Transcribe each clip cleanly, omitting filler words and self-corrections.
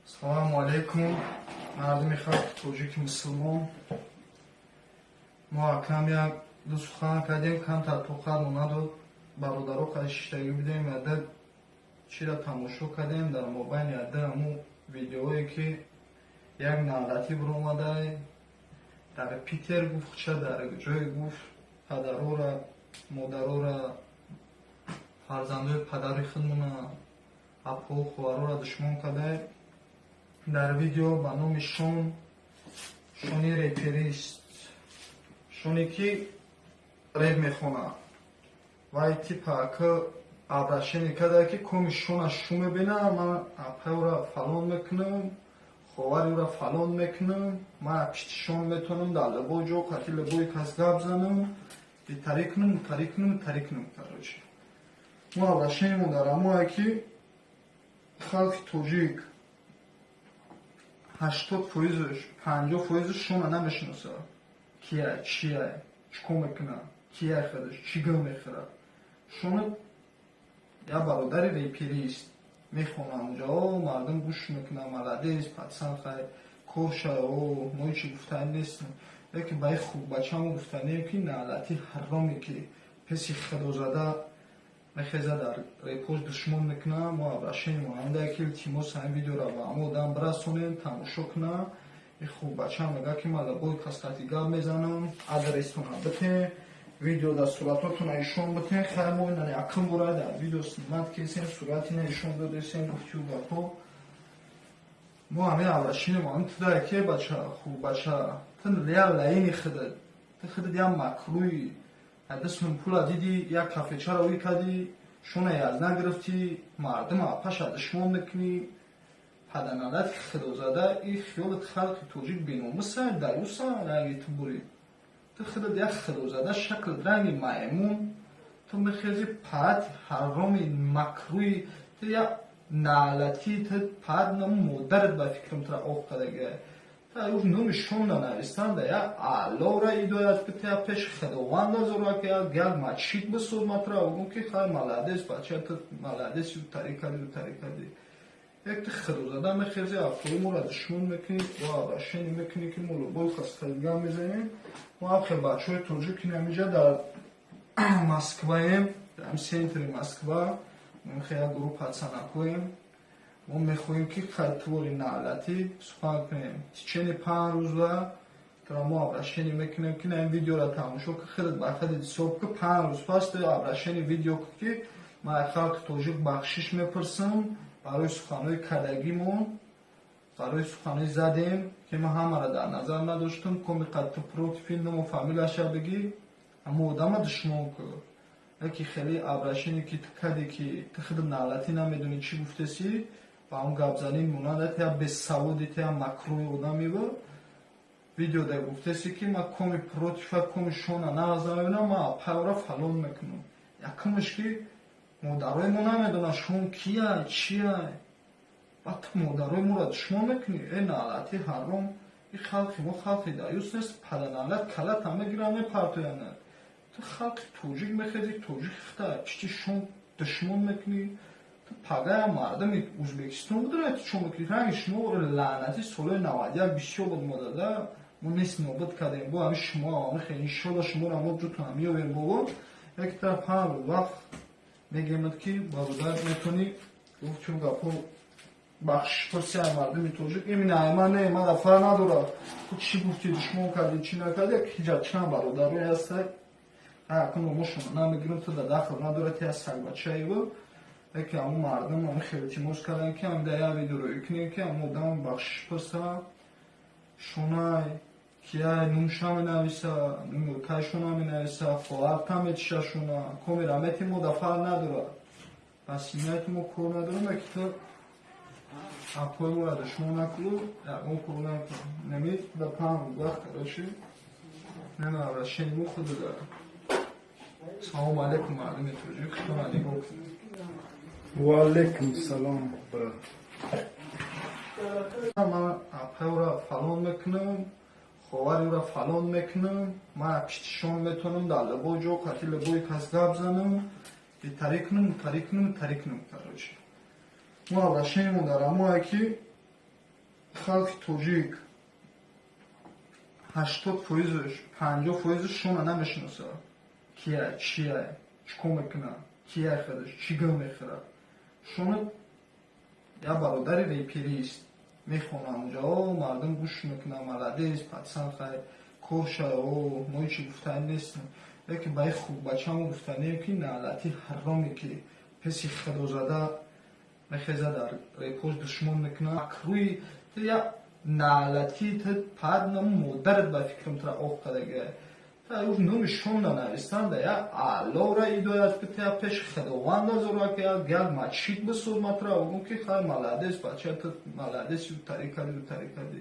Салому алейкум, мардуми халқи тоҷики мусулмон. Мо акам як ду сухан кардем, камтар тоқатмо надод. Бародаро қади шиштагӣ будем, яда чира тамошо кардем. Дар мобайни яда ҳамун видеое, ки як налатӣ биромадай дар Питер, гуфт, ча дар ҷое гуфт, падарора, модарора, фарзандои падари худмона, апҳову хоҳарора душмон кардай. Дар видео ба номи Шон, Шони реперист, Шоне ки реп мехонад, вай типа ка обращение карда, ки коми Шона шу мебинам, ман апайора фалон мекунам, ховари ӯра фалон мекунам, ман пишти Шон метавонам дар любой ҷо қати любой кас гап занам, итари кунам, утари кунам, итари кунам. Короче, мо обращениемон дар ҳамое, ки халқи тоҷик 80%-аш, 50%-аш Шона намешиносад, кия, чия, чӣ кор мекунад, кия худаш, чӣ гул мехӯрад. Шона як бародари реперист, мехонам унҷа, о мардум гӯш мекунад, молодец, пацан, хай корша, о мо ҳечи гуфтанӣ нестем. Лекин ба ин хуббачамо гуфтанием, ки налати ҳароме, ки песи худозада мехеза, дар репош душмон мекунад. Мо обращениемон ҳамдае, ки илтимос, ҳамин видеоро ба ҳама одам бирасонем, тамошо кунад. Ин хуббача мегӯяд, ки ман любой кас қати гап мезанам, адрестона битен, видео дар суратотона нишон битен. Хай, мо ина якум бора дар видео снимать кесем, суратина нишон додесем, гуфтию гапҳо. Мо ҳамин обращениемон ҳам тудае, ки бача, хуббача, ту як лаини худат, ту худат як макрӯи дастмон пула дидӣ, як кафечаро ӯй кардӣ, Шона яз нагирифтӣ, мардум апаша душмон мекунӣ. Паданалати худозада, и хиёлат халқи тоҷик беномуса, даюса ранги ту бурӣ. Ту худат як худозада, шаклат ранги маймун, ту мехези, паат ҳароми макрӯи, ту як наалатӣ, ту паат модарат ба фикрам тура оқ кардагия. Ту номи Шонда навистанда як аллора идоят ки ту як пеши худованда зора, ки як масҷид бисоз, ман тура гум, ки хай, молодец, бача, ту молодец, утари кардӣ, утари кардӣ. Як ту худозада мехези, афтои моро душмон мекунӣ ва обращение мекунӣ, ки мо любой кас гап мезанем. Мо ҳам бачаҳои тоҷик инамиҷа дар Москваем, дар центри Москва, як гурӯҳ пацанакоем. Мо мехоҳем, ки хай, твори наалатӣ, сухан кунем. Течение 5 рӯза тура мо обращение мекунем, ки ин видеоро тамошо ки, худат ба худат ҳисоб ки, 5 рӯз пас ту обращение видео ки, ки ман халқи тоҷик бахшиш мепурсам барои суханҳои кардагимон, барои суханҳои задем, ки ман ҳамаро дар назар надоштам. Коми қад ту против ному фамилияша бигӣ, ҳамо одама душмон ку. Яки хеле обращение ки ту кардӣ, ки ту худат налатӣ намедонӣ чӣ гуфтесӣ, ба он гапзанӣ монанд я бесаводи, ту я макрӯи одамева. Видеода гуфтесӣ, ки ман коми протива, коми Шона нағз намебинам, ман апайора фалон мекунам. Якумш, ки модарои мо намедонанд Шон кия, чия, баъд ту модарои моро душмон мекунӣ. Э наалати ҳаром, и халқи мо халқи даюс нест, паданалат калата мегиранд, мепартоянад. Ту халқи тоҷик мехези, тоҷик хита пишти Шон душмон мекунӣ. Ту пагая мардуми Ӯзбекистон будара, ту чо мекунӣ? Ранги шумо лаънати солҳои 91 бисёр буд модада, мо нест нобуд кардем. Бо ҳами шумо ҳами иншолла шуморо мо ҷутона меёбем. Бобо, як тараф 5 рӯз вақт мегемад, ки бародар, метавонӣ гуфтю гапҳо, бахшиш пурси ай мардуми тоҷик. Именно ай ман не, ман фарқ надорад ту чӣ гуфтӣ, душмон кардӣ, чӣ накардӣ. Ҳиҷа чанд бародарое ҳаста, акун номошона намегирам, ту да дахл надорад, ти аз сагбачаеву. Яке ҳамун мардум ҳами хеле илтимос карданд, ки ҳамида як видеоро кунем, ки ҳамун одам бахшиш пурса. Шонай кияй, нумша менависа, нуми кайшона менависа, хоҳарта метиша шона, коми рамети мо да фарқ надорад, ба семьяти мо кор надорам. Яки ту апои моро душмон накунӣ, ягон кор накун. Нами да 5 рӯз вақт, короче, нема обращение мо худу дара. Салому алейкум, мардуми тоҷик, худтона нигоҳ кунед. Ва алейкум салом, брат. Ман апайора фалон мекунам, ховари ӯра фалон мекунам, ман пишти Шон метавонам дар любой ҷо қати любой кас гап занам, итари кунам, утари кунам, итари кунам. Короче, мо обращениемон дар ҳамое, ки Халқи тоҷик 80 фоизаш, 50 фоизаш шона намешиноса, кия, чия, чӣ кор мекуна, кия худаш, чӣ гул мехӯра. Шона як бародари реперист, мехонам унҷа, о мардум гӯш мекунам, молодец, пацан, хай корша, о мо ҳечи гуфтанӣ нестем. Лекин ба ин хуббачамо гуфтанем, ки наълати ҳароме, ки песи худозада мехеза, дар репош душмон мекуна, рӯи ту як наълатӣ, ту паднаму модарат ба фикрам тура оқ кардагия. Ту номи шонда навистанда як аълора идоят ки ту як пеши худованда зора, ки як масҷид бисоз, ма тура гум, ки хай молодец, бача, ту молодец, тари кардӣ, тари кардӣ.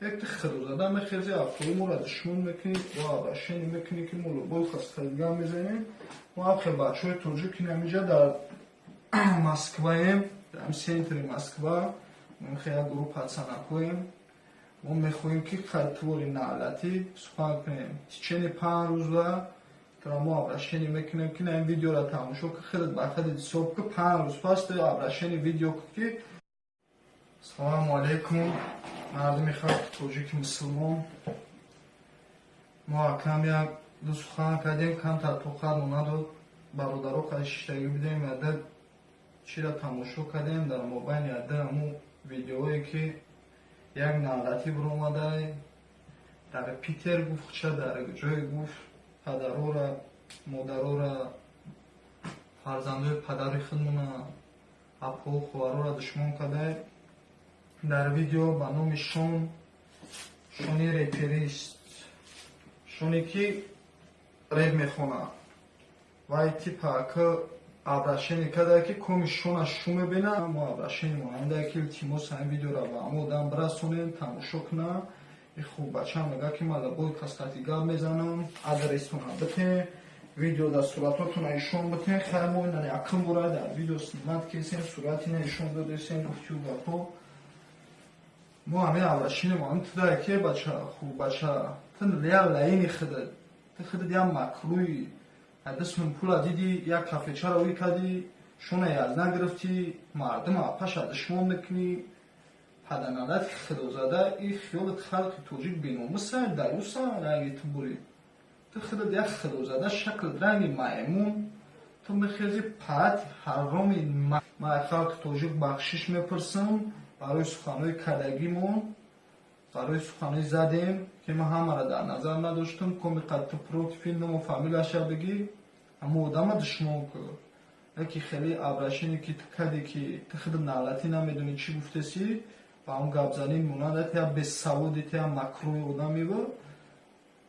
Як ту худозада мехези, афтои моро душмон мекунӣ ва обращение мекунӣ, ки мо любой хастагига мезанем. Мо ҳамхел бачаҳои тоҷик инамиҷа дар Москваем, дар центри Москва мехе як гурӯҳ пацанакоем. Мо мехоҳем, ки хай твори наълатӣ сухан кунем. Течение 5 рӯза тура мо обращение мекунем, ки на ин видеоро тамошо ки, худат ба худат ҳисоб ки, 5 рӯз пас ту обращение видео ки. Салому алейкум, мардуми халқи тоҷики мусулмон. Мо акам як ду сухан кардем, камтар тоқатмо надод. Бародаро қашиштагӣ будем, яда чиро тамошо кардем, дар мобайни яда ҳамун видеое, ки як наълатӣ биромадай дар Питер, гуфт, ча дар ҷое гуфт, падарора, модарора, фарзандои падари худмона, апҳову хоҳарора душмон кардай дар видео ба номи Шон, Шони реперист, Шоне ки реп мехонад. Вай типа ка обращение карда, ки коми Шона шу мебина. Мо обращение монанда, ки илтимос, ҳамин видеоро ба ҳама одам бирасонем, тамошо кунам. И хуб бача мега, ки ман бой кас қати гап мезанам, адрестона битен, видео дар суратотона ишон битен. Хай, мо ина якум бора дар видео снимать кесем, сурат ина ишон додесем, гуфтию гапҳо. Мо ҳамин обращение монанд туда, ки бача, хуб бача, ту я лаини худат, ту худат як макрӯи дастмон пула диди, як кафечаро ӯй кардӣ, шона яз нагирифтӣ, мардум апаша душмон мекунӣ. Паданалати худозада, и хиёлат халқи тоҷик беномуса, даюса, ранги ту бурӣ. Ту худат як худозада, шаклат ранги маймун, ту мехези паати ҳароми. Ман халқи тоҷик бахшиш мепурсам барои суханҳои кардагимон, барои суханҳои задем, ки ман ҳамаро дар назар надоштам. Коми қад ту против ному фамилияша бигӣ, ҳамо одама душмон ку. Яки хеле обращение, ки ту кардӣ, ки ту худат наълатӣ намедонӣ чӣ гуфтесӣ, ба ҳамн гапзанӣ монанда тя бесаводи, тя макрӯи одамева.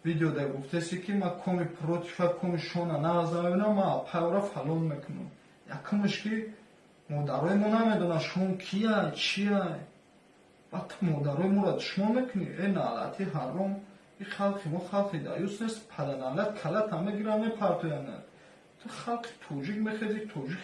Видеода гуфтесӣ, ки ман коми протива, коми Шона нағз намебинам, ман апайора фалон мекунам. Якумш, ки модарои мо намедонанд Шон кия, чия, баъд ту модарои моро душмон мекунӣ. Э наълати ҳаром, и халқи мо халқи даюс нест, паданалат калата мегиранд, мепартоянд. Ту халқи тоҷик мехези, тоҷик.